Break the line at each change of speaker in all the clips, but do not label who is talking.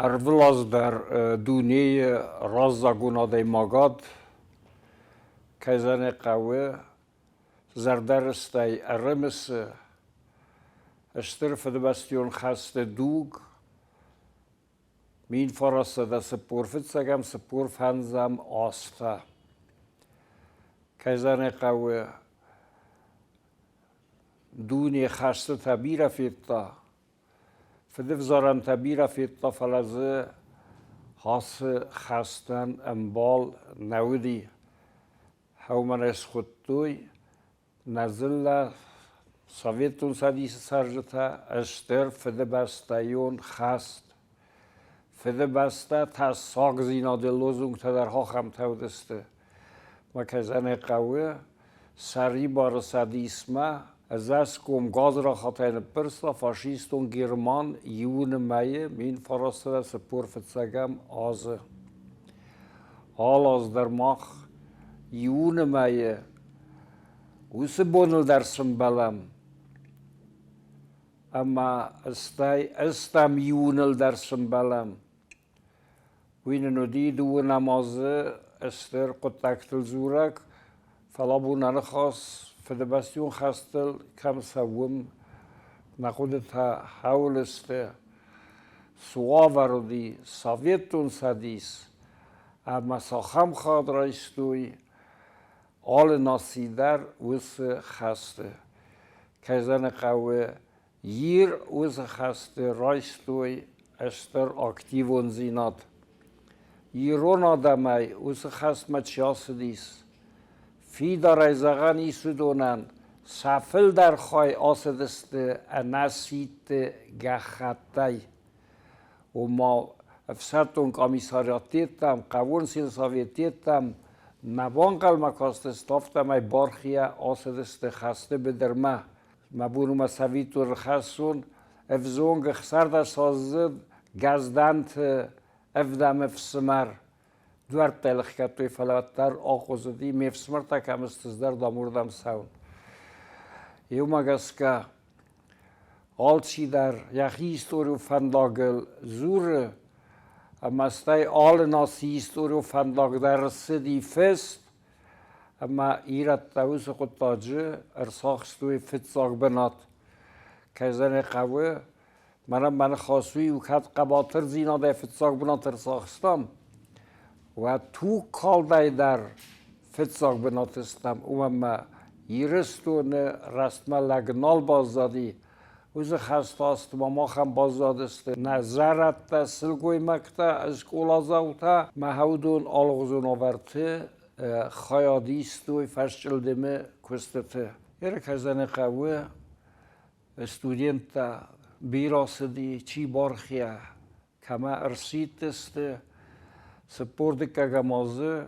Ӕрвылаз дӕр дунейы раззагон адӕймагад, кӕй зӕгъын хъӕуы, зӕрдӕрыстӕй ӕрымысы Стыр Фыдыбӕстӕйон хӕсты дуг, 1945 45 азтӕ. Кӕй зӕгъын хъӕуы, дуне хӕстытӕ бирӕ федта, Фыдывзарӕнтӕ бирӕ федта, фӕлӕ дзы ацы хӕстӕн ӕмбал нӕ уыди. Уымӕн ӕй схуыдтой нӕ дзыллӕ Советон Цӕдисы цӕрджытӕ Стыр Фыдыбӕстӕйон хӕст. Фыдыбӕстӕ тӕссагдзинады лозунгтӕ дӕр ахӕмтӕ уыдысты. Мӕ кӕй зӕгъын хъӕуы, Сӕрибары Цӕдисмӕ ӕдзӕсгом гадзрахатӕй ныббырста фашистон Герман июны мӕйы 1945 азы. Алы аз дӕр мах июны мӕйы уыцы боныл дӕр сӕмбӕлӕм ӕмӕ стӕй ӕстӕм июныл дӕр сӕмбӕлӕм. Уый нын уыди дыууын азы стыр хъуыддӕгтыл дзурӕг, фӕлӕ абон нӕ ныхас Фыдыбӕстӕйон хӕстыл кӕм цӕуы, нӕ хъуыдытӕ хӕуыл сты, цы уавӕр уыди Советон Цӕдис ӕмӕ цахӕм хад райстой алы наци дӕр уыцы хӕсты. Кӕй зӕгъын хъӕуы, Ир уыцы хӕсты райстой стыр активондзинад. Ирон адӕмӕй уыцы хӕстмӕ чи ацыдис, фидарӕй зӕгъӕн ис уыдонӕн, сӕ фылдӕр хай ацыдысты ӕнӕсидты гӕххӕттӕй. Ома ӕфсӕддон къамисариаттӕм, хъӕууон сельсоветтӕм нӕ банхъӕлмӕ кастысты, афтӕмӕй бархийӕ ацыдысты хӕсты быдырмӕ. Мӕ бон у мӕ цӕвиттон рхӕссон, ӕвзонг ӕхсӕрдӕсаздзыд Гӕздӕнты ӕвдӕм ӕфсымӕр. Дуӕрттӕ лыгкӕдтой, фӕлӕ уӕддӕр ахъуызыди, ме фсымӕртӕ кӕм сты, дам уырдӕм цӕуын. Иумӕ гӕсгӕ алчидӕр йӕхи историон фӕндагыл дзуры, ӕмӕ стӕй алы нацийы историон фӕндаг дӕр ссыди фыст, Ӕмӕ ирӕттӕ уыцы хъуыддаджы ӕрцахстой фыццаг бынат. Кӕй зӕгъын хъӕуы, мӕнӕн мӕ ныхас уый у, кӕд хъӕбатырдзинадӕй фыццаг бынат ӕрцахстам, уӕд тугкалдӕй дӕр фыццаг бынаты стӕм, уымӕн ӕмӕ Ирыстоны рӕстмӕ лӕг нал баззади. Уыцы хӕсты азты ма махӕн баззадысты нӕ зӕрӕдтӕ, сылгоймӕгтӕ, скъоладзаутӕ. Мӕ уыдон алыгъуызон уавӕрты хайад истой фӕсчъылдымы куыстыты. Иркӕсӕны хъӕуы студенттӕ бирӕ цыди, чи бархийӕ, кӕмӕ ӕрсидтысты. 42-ӕм азы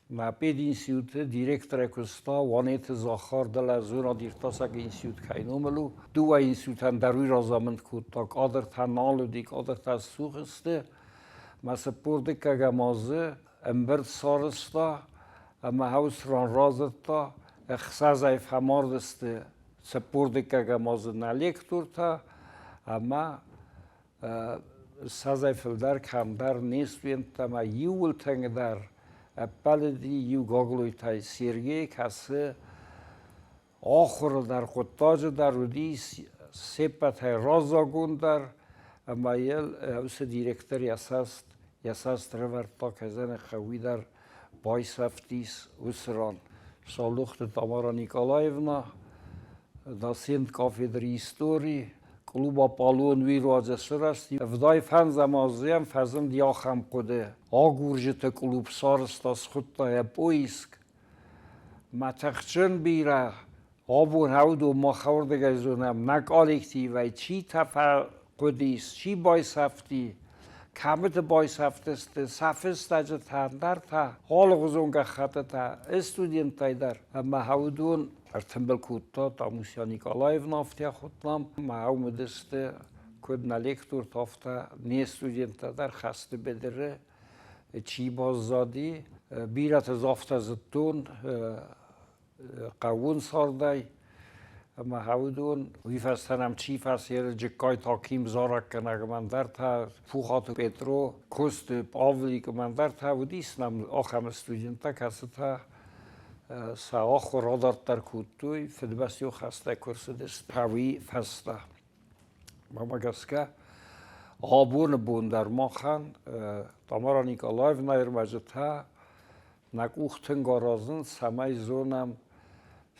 мӕ пединституты директорӕй куыста Уанеты Захар, дӕлӕ зонад-иртасӕг институт кӕй номыл у. Дыууӕ институтӕн дӕр уый разамынд кодта, кадртӕ нал уыди, кадртӕ сцух сты. Мӕ 42-ӕм азы ӕмбырд сарӕзта ӕмӕ ӕвзран радзырдта, ӕхсӕзӕй фӕмардысты 42-ӕм азы нӕ лектортӕ ӕмӕ ссӕдзӕй фылдӕр кӕмдӕр не студенттӕ ӕмӕ иууыл тынгдӕр ӕппӕлыди иу Гаглойтӕй Сергей, кӕцы ахуыры дӕр, хъуыддаджы дӕр уыдис се ппӕтӕй раззагондӕр, ӕмӕ йыл уыцы директор йӕ цӕст рывӕрдта, кӕй зӕгъын хъӕуы, уый дӕр байсӕфтис уыцы ран. Саулохты Тамара Николаевна, доцент кафедры истории, клуб Аполлон уый руаджы сырӕзти. 75-ӕм азы йӕм фӕзынди ахӕм хъуыды. Агурджыты клуб сарӕзта, схуыдта йӕ Поиск. Мӕ тыхджын бирӕ абон уыдон махӕрдыгӕй зонӕм, нӕ коллективӕй читӕ фӕхъуыдис, чи байсӕфти, кӕмыты байсӕфтысты, сӕ фыстӕджытӕ, ӕндӕртӕ, алыгъуызон гӕххӕттытӕ студенттӕй дӕр. Ӕмӕ уыдон ӕртымбыл кодта Тамусья Николаевна, афтӕ хуыдтам. Ӕмӕ уым уыдысты куыд нӕ лектортӕ, афтӕ не студенттӕ дӕр хӕсты быдыры чи баззади, бирӕты дзы афтӕ зыдтон хъӕууон цардӕй. Ӕмӕ уыдон уый фӕстӕ нӕм чи фӕци, Джыккайты Аким зарӕггӕнӕг ӕмӕ ӕндӕртӕ, Пухаты Петро, Косты Павлик ӕмӕ ӕндӕртӕ уыдис нӕм ахӕм студенттӕ, кӕцытӕ сӕ ахуыр адарддӕр кодтой, Фыдыбӕстӕйон хӕстӕй куы ӕрцыдысты, уый фӕстӕ. Мӕнмӕ гӕсгӕ, абоны бон дӕр махӕн Тамара Николаевнайы ӕрмӕджытӕ нӕ къух тынг аразынц, цӕмӕй зонӕм,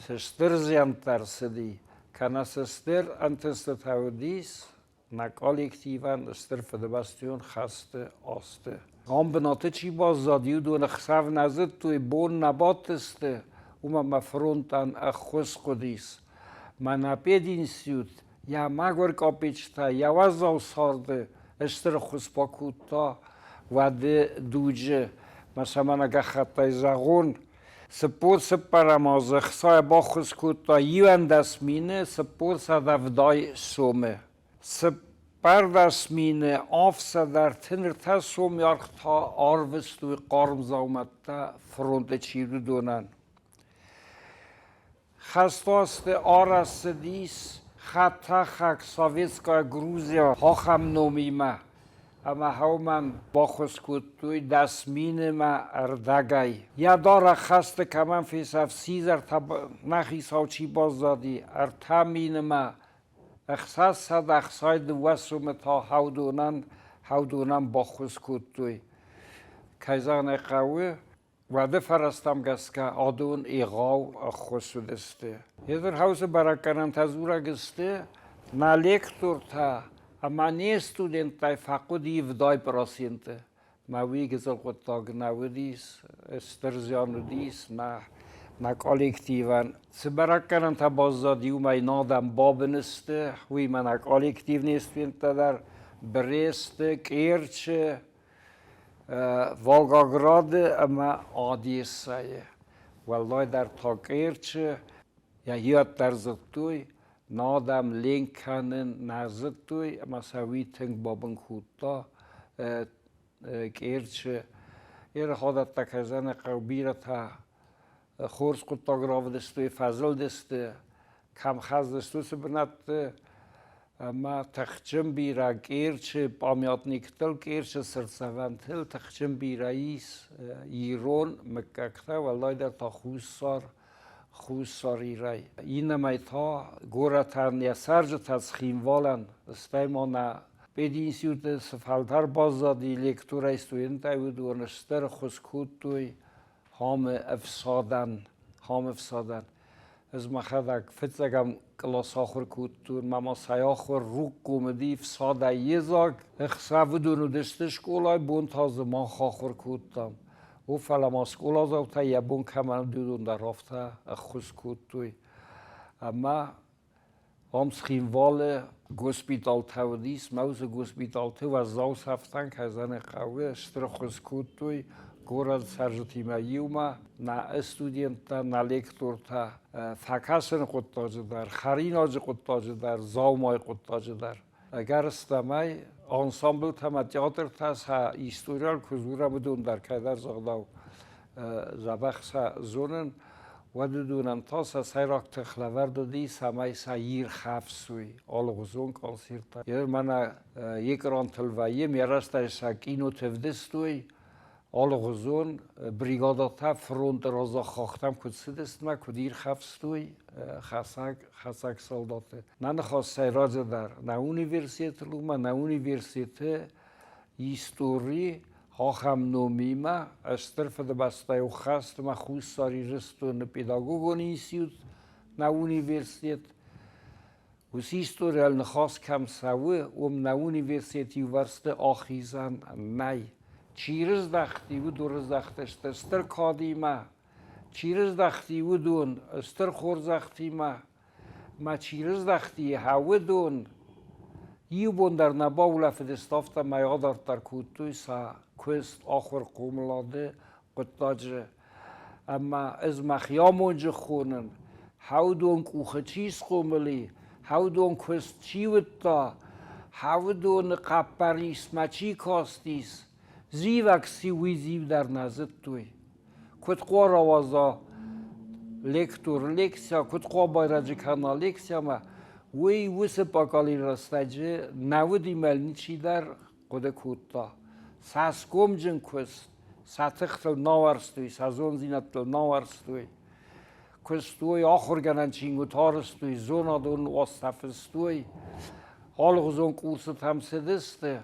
цы стыр зиӕнттӕ ӕрцыди, кӕнӕ цы стыр ӕнтыстытӕ уыдис нӕ коллективӕн Стыр Фыдыбӕстӕйон хӕсты азты. Ам бынаты чи баззад, уыдон ӕхсӕв нӕ зыдтой, бон нӕ бадтысты, уымӕн ӕмӕ фронтӕн ӕххуыс хъуыдис. Мӕнӕ пединститут йӕ мӕгуыр къапеччытӕ йӕ уӕззау царды стыр ӕххуыс бакодта уӕды дуджы. Мӕ цӕмӕн гӕххӕттӕй зӕгъон, 44 азы ӕхцайӕ баххуыс кодта 11 470 сомы. 14 733 сомы аргъ та арвыстой хъарм дзаумӕттӕ фронты чи уыдонӕн. Хӕстуӕзты арӕзт цыдис хӕдтӕхӕг Советская Грузия ахӕм номимӕ, ӕмӕ уымӕн баххуыс кодтой 10 000 ӕрдӕгӕй. Йӕ дарӕг хӕсты кӕмӕн фесӕфт, сидзӕртӕ нӕ хицау чи баззади, 3662 сомы та хӕудонӕн баххуыс кодтой. Кӕй зӕгъын ӕй хъӕуы, Уӕды фӕрӕзтӕм гӕсгӕ адон егъау ӕххуыс уыдысты. Едырхаусы бӕрӕггӕнӕнтӕ дзурӕг сты, нӕ лектортӕ ӕмӕ не студенттӕй фӕхъуыди 70%. Мӕ уый гыццыл хъуыддаг нӕ уыдис, стыр зиан уыдис нӕ коллективӕн. Цы бӕрӕггӕнӕнтӕ баззад, иумӕ адӕм бабын сты, уыимӕ нӕ коллектив не студенттӕ дӕр Бресты, Керчы, Волгограды ӕмӕ Одессӕйы. Уӕлдайдӕр та Керчы йӕ хиуӕттӕ зыдтой, нӕ адӕм ленк кӕнын нӕ зыдтой ӕмӕ сӕ уый тынг бабын кодта Керчы. Ирыхъодӕттӕ кӕй хъӕуы бирӕтӕ хорз хъуыддаг равдыстой, фӕзылдысты, кӕм хӕцыдысты, уыцы бынӕтты ӕмӕ тыхджын бирӕ Керчы памятниктыл, Керчы цыртдзӕвӕнтыл тыхджын бирӕ ис ирон мыггӕгтӕ, уӕлдайдӕр та Хуссар Ирӕй. Иннӕмӕй та горӕтӕн йӕ цӕрджытӕ Цхинвалӕн, стӕй ма нӕ пединституты цы фӕлтӕр баззади лекторӕй, студенттӕй, уыдон стыр ӕххуыс кодтой Хамы ӕфсадӕн. Ӕз мӕхӕдӕг фыццӕгӕм кълас ахуыр кодтон, мӕ ма сӕ ахуыр Рукъгомы уыди ӕфсадӕй йедзаг. Ӕхсӕв уыдон уыдысты скъолайы, бон та дзы мах ахуыр кодтам. О, фӕлӕ ма скъоладзаутӕ йӕ бон кӕмӕн уыди, уыдон дӕр афтӕ ӕххуыс кодтой. Ӕмӕ Ам Цхинвалы госпиталтӕ уыдис, мӕ уыцы госпиталты уӕззау цӕфтӕн кӕй хъӕуы, стыр ӕххуыс кодтой горӕты цӕрджытимӕ иумӕ, нӕ студенттӕ, нӕ лектортӕ фӕкӕсыны хъуыддаджы дӕр, хӕринаджы хъуыддаджы дӕр, дзаумайы хъуыддаджы дӕр. Ӕгӕрыстӕмӕй, ансамблтӕ ӕмӕ театртӕ сӕ историйыл куы дзурӕм, уыдон дӕр кӕйдӕр зӕгъдау дзӕбӕх сӕ зонын, уӕд уыдонӕн та сӕ сӕйраг тых лӕвӕрд уыди, цӕмӕй сӕ ирхӕфсой алыгъуызон концерттӕ. Мӕнӕ экрантыл вӕййы, ме рӕстӕй сӕ киноты ӕвдыстой, алыгъуызон бригадӕтӕ фронты раззаг хӕхтӕм куыд цыдысты, куыд ирхӕфстой хӕцӕг солдаты. Нӕ ныхас сӕйраджыдӕр нӕ университетыл у, нӕ университеты истори ахӕм номимӕ Стыр Фыдыбӕстӕйы хӕстмӕ Хуссар Ирыстоны педагогон институт, нӕ университет. Уыцы историйыл ныхас кӕм цӕуы, уым нӕ университет иувӕрсты ахизӕн нӕй. Чи рыздӕхти, уыдон рыздӕхтысты стыр кадимӕ, чи рыздӕхти, уыдон стыр хорзӕхтимӕ, ма чи рыздӕхти, уыдон иу бон дӕр нӕ баулӕфыдысты, афтӕмӕй адарддӕр кодтой сӕ куыст ахуыр хъомылады хъуыддаджы. Ӕмӕ ӕз мӕхи амонджы хонын, хӕудон къухы чи схъомыл и, хӕудон куыст чи уыдта, хӕудоны хъӕппӕрисмӕ чи кастис, зивӕг ци, уый зив дӕр нӕ зыдтой. Куыд хъуа рауадза. Лектор лекцийӕ куыд хъуамӕ байрӕджы кӕна лекциямӕ, уый уыцы поколенийы рӕстӕджы нӕ уыди мӕ ничидӕр хъуыды кодта. Цӕсгомджын куыст сӕ тыхтыл нӕ уарзтой, сӕ зондзинӕдтыл нӕ уарзтой. Куыстой, ахуыргӕнӕн чингуытӕ арӕзтой, зонадон уацтӕ фыстой, алыгъуызон курсытӕм цыдысты.